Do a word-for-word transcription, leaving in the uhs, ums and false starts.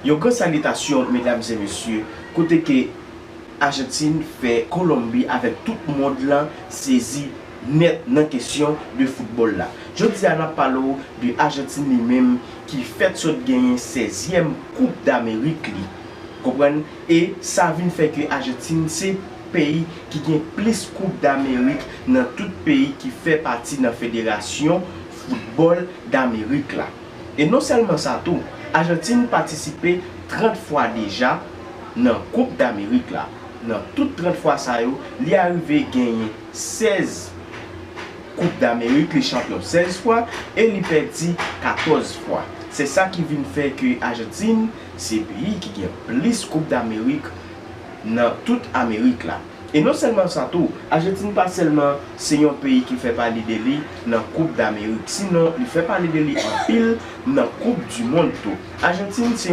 Yon gran salitasyon, medam e mesye, kote ke Ajantin fè Kolonbi avèk tout mond lan sezi nèt nan kesyon de foutbòl la. Jodi a, n ap pale w de Ajantin li menm ki fèt sot genyen sèzyèm Koup Damerik li. Konprann? E sa vin fè ke Ajantin se peyi ki gen plis Koup Damerik nan tout peyi ki fè pati nan Federasyon Foutbòl Damerik la. E non sèlman sa tou, Ajantin patisipe trant fwa deja nan Koup Damerik la. Nan tout trant fwa sa yo, li arive genyen sèz Koup Damerik, li chanpyon sèz fwa e li pèdi katòz fwa. Se sa ki vin fè ke Ajantin se peyi ki gen plis Koup Damerik nan tout Amerik la. E non sèlman sa tou, Ajantin pa sèlman se yon peyi ki fè pale de li nan Koup Damerik, sinon li fè pale de li anpil nan Koup di Mond tou. Ajantin se